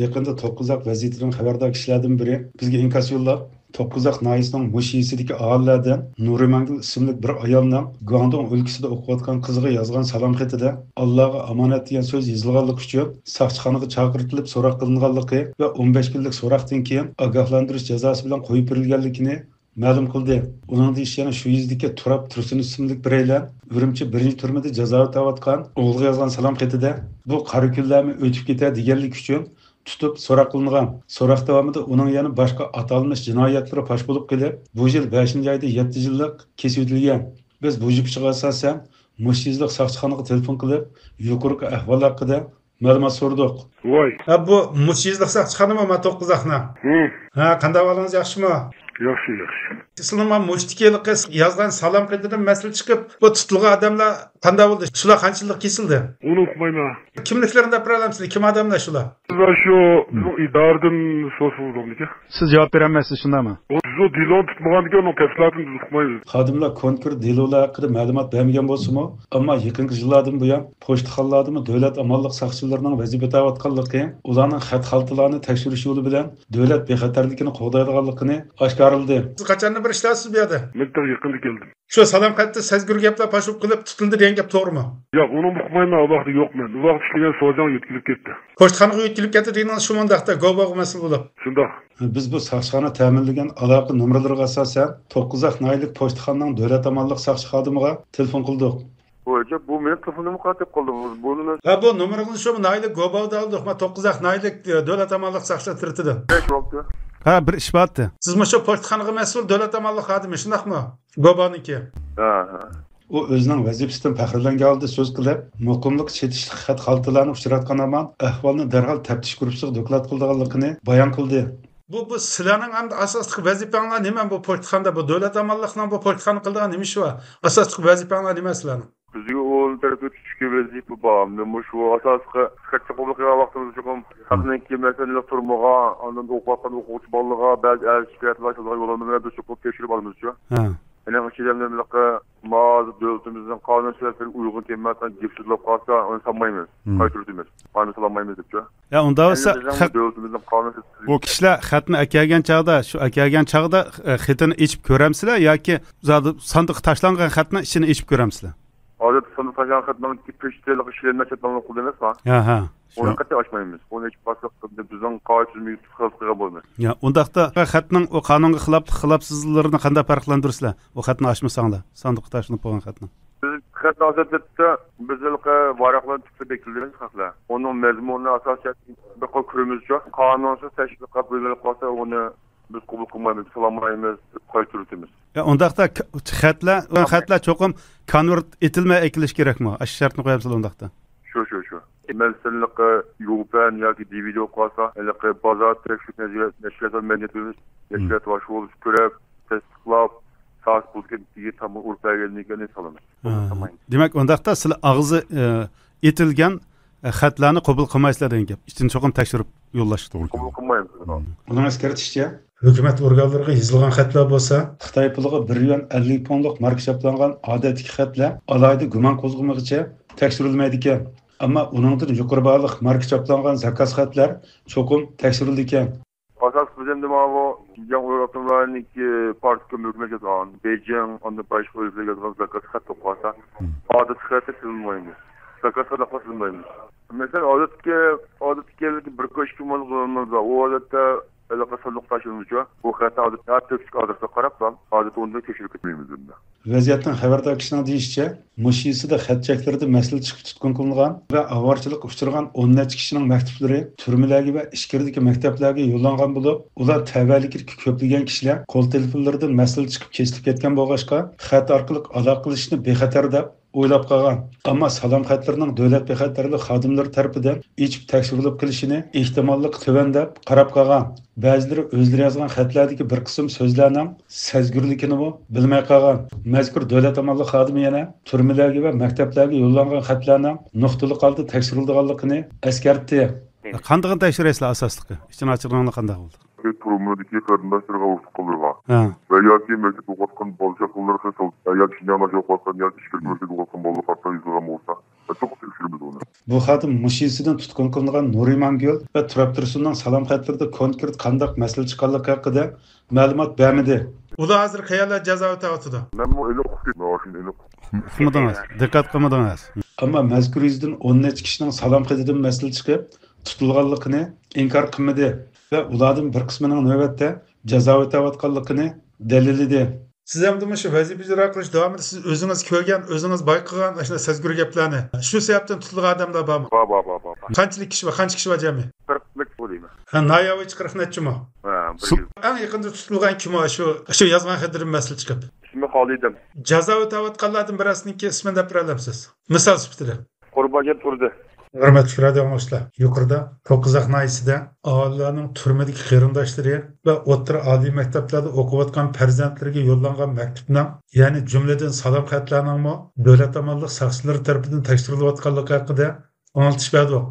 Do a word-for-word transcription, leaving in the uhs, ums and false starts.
يېقىندا توققۇزاق ۋەزىيىتىدىن خەۋەردار كىشىلەردىن بىرى بىزگە ئىنكاس يوللاپ، توققۇزاق ناھىيەسىنىڭ مۇش يېزىسىدىكى ئاھالىلەردىن نۇرىمانگۈل ئىسىملىك بىر ئايالنىڭ گۇاڭدۇڭ ئۆلكىسىدە ئوقۇۋاتقان قىزىغا يازغان سالام خېتىدە «ئاللاغا ئامانەت» دېگەن سۆز يېزىلغانلىقى ئۈچۈن ساقچىخانىغا چاقىرتىلىپ سوراق قىلىنغانلىقى ۋە ئون بەش كۈنلۈك سوراقتىن كېيىن ئاگاھلاندۇرۇش جازاسى بىلەن قويۇپ بېرىلگەنلىكىنى مەلۇم قىلدى. ئۇنىڭ دېيىشىچە، يەنە شۇ يېزىدىكى تۇراپ تۇرسۇن ئىسىملىك بىرەيلەن ئۈرۈمچى بىرىنچى تۈرمىدە جازا ئۆتەۋاتقان ئوغلىغا يازغان سالام خېتىدە، «بۇ قارا كۈنلەرمۇ ئۆتۈپ كېتەر» دېگەنلىكى ئۈچۈن تۇتۇپ سوراق قىلىنغان. سوراق داۋامىدا ئۇنىڭ يەنە باشقا ئاتالمىش جىنايەتلىرى پاش بولۇپ قېلىپ، بۇ يىل بەشىنچى ئايدا يەتتە يىللىق كېسىۋېتىلگەن. بىز بۇ يىپچىغا ئاساسەن، مۇشۇ يېزىلىق ساقچىخانىغا تېلېفون قىلىپ، يۇقىرىقى ئەھۋال ھەققىدە مەلۇمات سورىدۇق. ۋاي. ھە، بۇ مۇشۇ يېزىلىق ساقچىخانىمۇ ما توققۇزاقنا؟ ھە. ھە، قانداق ئەھۋالىڭىز، ياخشىمۇ؟ ياخشى، ياخشى. سىلىنىڭ ما مۇشتىكى ھېلىقى يازغان سالام خېتىدىن مەسىلە چىقىپ، بۇ تۇتۇلغان ئادەملەر قانداق بولدى؟ شۇلار قانچە يىللىق كېسىلدى؟ ئۇنى ئۇقمايمەن. كىملىكلىرىنى دەپ بېرەلەمسىلەر؟ كىم ئادەملەر شۇلار؟ شۇلار شۇ بىزنىڭ ئىدارىدىن سورىسا بولىدۇ. سىز جاۋاب بېرەلمەيسىز، شۇنداقمۇ؟ ئۇ بىز ئۇ دېلونى تۇتمىغاندىكىن ئۇنىڭ تەپسىلاتىنى بىز ئۇقمايمىز. خادىملار كونكرېت دېلولار ھەققىدە مەلۇمات بەرمىگەن بولسىمۇ، ئەمما يېقىنقى يىللاردىن بۇيان پوچتىخانىلاردىمۇ دۆلەت ئامانلىق ساقچىلىرىنىڭ ۋەزىپە ئۆتەۋاتقانلىقى، ئۇلارنىڭ خەت خالتىلارنى تەكشۈرۈش يولى بىلەن دۆلەت بىخەتەرلىكىنى قوغدايدىغانلىقىنى ئاشكارىلىدى. سىز قاچاندىن بېرى ئىشلەۋاتىسىز بۇ يەردە؟ مەن تېخى يېقىندا كەلدىم. شۇ سالام خەتتە سەزگۈر گەپلەر پاش بولۇپ قېلىپ تۇتۇلدى دېگەن گەپ توغرىمۇ؟ ياق، ئۇنىڭ ئۇقمايمەن، ئۇ ۋاقىت ئىشلىگەن سوجاڭ يۆتكىلىپ كەتتى. پوچتىخانىغا يۆتكىلىپ كەتتى دېگىنىڭىز شۇ مۇنداقتا، گوباغا مەسىلە بولۇپ. شۇنداق. بىز بۇ ساقچىخانا تەمىنلىگەن ئالاقە نومۇرلىرىغا ئاساسەن، توققۇزاق ناھىيەلىك پوچتىخانىنىڭ دۆلەت ئامانلىق ساقچى خادىمىغا تېلېفون قىلدۇق. بويىچە بۇ مېنىڭ تېلېفونۇمغا قايتىپ قالدى. بۇ، بۇ نېمە؟ ھە، بۇ نومۇرىڭىزنى شۇ ناھىيەلىك گوباۋدا ئالدۇق. ما توققۇزاق ناھىيەلىك، ئە، دۆلەت ئامانلىق ساقچىلار تىرتىدى. بەش ۋاقتى. ھە، بىر ئىش بارتى. سىز مۇشۇ پوچتىخانىغا مەسئۇل دۆلەت ئامانلىق خادىمى، شۇنداقمۇ؟ گوبانىڭكى. ھە، ھە. ئۇ ئۆزىنىڭ ۋەزىپىسىدىن پەخىرلەنگەن ھالدا سۆز قىلىپ، مۇقىملىق چېتىشلىق خەت خالتىلارنى ئۇچراتقان ھامان ئەھۋالنى دەرھال تەپتىش گۇرۇپپىسىغا دوكلات قىلىدىغانلىقىنى بايان قىلدى. بۇ، بۇ سىلەرنىڭ ئەمدى ئاساسلىق ۋەزىپەڭلار نېمە؟ بۇ پوچتىخانىدا، بۇ دۆلەت ئامانلىقنىڭ بۇ پوچتىخانا قىلىدىغان نېمە ئىشى بار؟ ئاساسلىق ۋەزىپەڭلار نېمە سىلەرنىڭ؟ بىزگە ئۇ تەرەپتىن چۈشكەن ۋەزىپە بار. مۇشۇ ئاساسلىق خەت قوبۇل قىلغان ۋاقتىمىزدا چوقۇم خەتنىڭكى مەسىلىلىك تۇرمىغان، ئاندىن ئوقۇۋاتقان ئوقۇغۇچى بالىلىرىغا بەزى ئەرز شىكايەتلەر ئاشۇنداق يوللىنىپ، بىز چوقۇم تەكشۈرۈپ بارىمىزچۇ. ھە. ئېنىڭ ئىچىدە نېمىلىكى، مازى دۆلىتىمىزنىڭ قانۇن شەرتلىرىگە ئۇيغۇن كەلمەيدىغان گەپ سۆزلەپ قالسا، ئۇنى سالمايمىز. مم. قايتۇرىمىز. قانۇن سالالمايمىز دەپچۇ. يا، ئۇنداق بولسا، ئەمدى بىزنىڭ خەت-، دۆلىتىمىزنىڭ قانۇن شەرتلىرى، ئۇ كىشىلەر خەتنى ئەكەلگەن چاغدا، شۇ ئەكەلگەن چاغدا، ئە، خېتىنى ئېچىپ كۆرەمسىلەر ياكى زادى ساندۇققا تاشلانغان خەتنىڭ ئىچىنى ئېچىپ كۆرەمسىلەر؟ ھازىر ساندۇق تاشلانغان خەتنىڭ پېشتىلىقى شىلىنمە شەرتنامە قىلدى ئەمەسما؟ ھە، ھە. ئۇنى شۇ. قەتئىي ئاچمايمىز. ئۇنى ئېچىپ قالساق، بىزنڭ قائىدە تۈزۈمىگە خىلاپ قىلغان بولىمىز. يا، ئۇنداقتا خەتنىڭ ئۇ قانۇنغا خىلاپ، خىلاپسىزلىرىنى قانداق پەرقلەندۈرىسىلەر؟ ئۇ خەتنى ئاچمىساڭلار، ساندۇققا تاشلىنىپ قويغان خەتنى. بىز خەتنى ئازاد ئەتتى، بىز ھېلىقى ۋاراقلارنى تۈپتە بەكلىدىمىز خەتلەر. ئۇنىڭ مەزمۇنىنى ئاساسەن بىر قول كۆرىمىزچۇ. قانۇنسىز تەشۋىقات بىلدۈرۈپ قالسا، ئۇنى بىز قوبۇل قىلمايمىز، سالالمايمىز، قايتۇرۇۋېتىمىز. يا، ئۇنداقتا ك-، خەتلەر، خەتلەر چوقۇم كونۋېرت ئېتىلمەي ئەكېلىش كېرەكمۇ؟ ئاشۇ شەرتنى قويامسىلەر ئۇنداقتا؟ شۇ، شۇ، شۇ. مەسىلەن، ھېلىقى يۇپەن ياكى دىۋىدىئو قىلسا، ھېلىقى بازار تەكشۈرۈش نەتىجە-، نەشرىياتلار مەدەنىيەت بۆلۈمى، مم، نەشرىيات باشلىقى بولۇپ كۆرۈپ، تەستىقلاپ، ساس بولسا تېگى تامغا ئۇرۇپ بەرگەندىن كېيىن سالىمىز. ھە. دېمەك، ئۇنداقتا سىلەر ئاغزى، ئە، ئېتىلگەن، ئە، خەتلەرنى قوبۇل قىلمايسىلەر دېگەن گەپ. ئىچىنى چوقۇم تەكشۈرۈپ يوللاش. توغرا. قوبۇل قىلمايمىز. مم. ئۇنىڭ ئەسكەرتىشىچە، ھۆكۈمەت ئورگانلىرىغا يېزىلغان خەتلەر بولسا، خىتاي پۇلىغا بىر يۈەن ئەللىك پۇڭلۇق ماركا چاپلانغان ئادەتتىكى خەتلەر ئالاھىدە گۇمان قوزغىمىغۇچە تەكشۈرۈلمەيدىكەن. ئەمما ئۇنىڭدىن يۇقىرى باھالىق ماركا چاپلانغان زاكاز خەتلەر چوقۇم تەكشۈرۈلىدىكەن. ئاساسلىق بىلىمدە ماۋۇ شىنجاڭ ئۇيغۇر ئاپتونوم رايونىدىكى پارتكوم ھۆكۈمەت يازغان، بېيجىڭ، ئاندىن باشقا ئۆلكىلەرگە يازغان زاكاز خەت توپلىسا، مم، ئادەتتىكى خەتنى سېلىنمايمىز. زاكاز خەت ئاقلا سېلىنمايمىز. مەسىلەن، ئادەتتىكى، ئادەتتىكى بىر كوي ئىككى مىڭ بولمىسا، ئۇ ئادەتتە ھېلىقى ساندۇق تاشلىنىدۇچۇ. بۇ خەتنى ئادەتتە ھەر تۆتلۈك ئادرېسقا قاراپلا، ئادەتتە ئۇنى تەكشۈرۈپ كەتمەيمىز ئەمدى. ۋەزىيەتتىن خەۋەردار كىشىنىڭ دېيىشىچە، مۇشۇ يېزىدا خەت چەكلىرىدە مەسىلە چىقىپ تۇتقۇن قىلىنغان ۋە ئاۋارىچىلىققا ئۇچرىغان ئون نەچچە كىشىنىڭ مەكتۇپلىرى تۈرمىلەرگە ۋە ئىچكىرىدىكى مەكتەپلەرگە يوللانغان بولۇپ، ئۇلار تەۋەلىكىدىكى كۆپلىگەن كىشىلەر قول تېلېفونلىرىدىن مەسىلە چىقىپ كېسىلىپ كەتكەن بولغاچقا، خەت ئارقىلىق ئالاقىلىشىشنى بىخەتەر دەپ ئويلاپ قالغان. ئەمما سالام خەتلىرىنىڭ دۆلەت بىخەتەرلىك خادىملىرى تەرىپىدىن ئېچىپ تەكشۈرۈلۈپ قېلىشىنى ئېھتىماللىقى تۆۋەن دەپ قاراپ قالغان. بەزىلىرى ئۆزلىرى يازغان خەتلەردىكى بىر قىسىم سۆزلەرنىڭ سەزگۈرلۈكىنىمۇ بىلمەي قالغان. مەزكۇر دۆلەت ئامانلىق خادىمى يەنە تۈرمىلەرگە ۋە مەكتەپلەرگە يوللانغان خەتلەرنىڭ نۇقتىلىق ھالدا تەكشۈرۈلىدىغانلىقىنى ئەسكەرتتى. قاندىقىنى تەكشۈرەيسىلەر ئاساسلىقى؟ ئىشتىن ئاچىقىڭلار قانداق بولدى؟ تۈرمىدىكى قېرىنداشلىرىغا، ئۇرۇق تۇغقانلىرىغا ۋە ياكى مەكتەپتە ئوقۇۋاتقان بالا چاقىلىرىغا، ياكى شىنجاڭدا ئوقۇۋاتقان ياكى ئىچكىرى مەكتەپتە ئوقۇۋاتقان بالىلارغا قارىتا يۈزلىگەن بولسا، چوقۇم تەكشۈرىمىز ئۇنى. بۇ خادىم مۇشۇ يۈزىسىدىن تۇتقۇن قىلىنغان نۇرىمانگۈل ۋە تۇراپ تۇرسۇننىڭ سالام خەتلىرىدە كونكرېت قانداق مەسىلە چىققانلىقى ھەققىدە مەلۇمات بەرمىدى. ئۇلار ھازىر قەيەرلەردە جازا ئۆتەۋاتىدۇ؟ مەنمۇ ئېنىق ئۇقمىدىم. ئۇقمىدىڭىز، دىققەت قىلمىدىڭىز. ئەمما مەزكۇر يۈزىدىن ئون نەچچە كىشىنىڭ سالام خېتىدىن مەسىلە چىقىپ، تۇتۇلغانلىقىنى ئىنكار قىلمىدى ۋە ئۇلاردىن بىر قىسمىنىڭ نۆۋەتتە جازا ئۆتەۋاتقانلىقىنى دەلىللىدى. سىز ئەمدى مۇشۇ ۋەزىپە ئىجرا قىلىش داۋامىدا سىز ئۆزىڭىز كۆرگەن، ئۆزىڭىز بايقىغان ئاشۇنداق سەزگۈر گەپلەرنى، شۇ سەۋەبتىن تۇتۇلغان ئادەملەر بارمۇ؟ بار، بار، بار، بار، بار. قانچىلىك كىشى بار؟ قانچە كىشى بار جەمئىي؟ قىرىق بىر دەيمەن. ھە، ناياۋىچ قىرىق نەچچىمۇ؟ ھە، بىر يۈز. ئەڭ يېقىندا تۇتۇلغان كىم شۇ، شۇ يازغان خېتىدىن مەسىلە چىقىپ؟ ئىسمى خالىدىم. جازا ئۆتەۋاتقانلاردىن بىرەرسىنىڭكى ئىسمىنى دەپ بېرەلەمسىز؟ مىسال سۈپىتىدە. قۇربانجان تۇردى. ھۆرمەتلىك رادىئو ئاڭلىغۇچىلار، يۇقىرىدا توققۇزاق ناھىيەسىدە ئاھالىلەرنىڭ تۈرمىدىكى قېرىنداشلىرى ۋە ئوتتۇرا ئالىي مەكتەپلەردە ئوقۇۋاتقان پەرزەنتلىرىگە يوللانغان مەكتۇپنىڭ، يەنى جۈملىدىن سالام خەتلەرنىڭمۇ دۆلەت ئامانلىق ساقچىلىرى تەرىپىدىن تەكشۈرۈلۈۋاتقانلىقى ھەققىدە ئاڭلىتىش بەردۇق.